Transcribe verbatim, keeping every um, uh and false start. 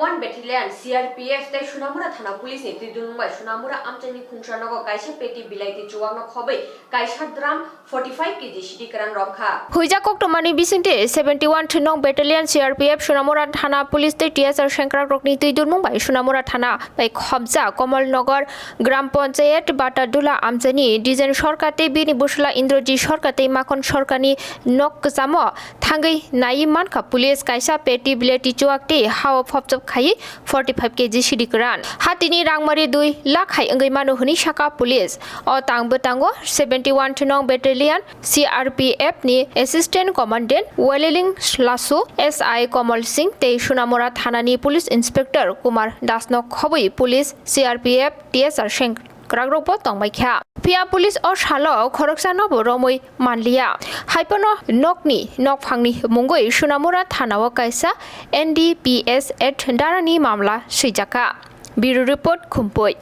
One Battalion C R P F tei Sonamura Thana Police ni twidulmung bai Sonamura amchaini khungsa nogo kaisa peti bilaiti chuwakno khobwi kaisa drum forty-five K G sidi kwran romkha. Huijak koktwmani bisingtwi seventy one three nong Battalion C R P F Sonamura Thana Police tei T S R sengkrakrokni twidulmung bai Sonamura Thana bai khobjak Komolnagar Gram Panchayat Batadula amchaini Dijen Sorkar tei bini bwsla Indrajit Sorkar tei Makhon Sorkarni nok kwchamo thangwi naiwi mankha police. Kaisa peti bilaiti chuwak tei hao phopchop khaiwi forty five K G sidi kwran. Hatini rangmari dui lakh hai wngwi mano hwnwi saka police. O tang bwtango seventy one three nong Battalion C R P F ni Assistant Commandant Weleling Lasu, S I Komol Singh tei Sonamura Thanani Police Inspector Kumar Dasno khobwi police, C R P F, T S R sengkrakrokbo tongbaikha. Phiya police o salo khoroksanobo romwi manliya. Haiphano nokni nokphangni mungwi Sonamura Thanao kaisa N D P S Act darani mamla swijakha. Bureau Report, Khumpui.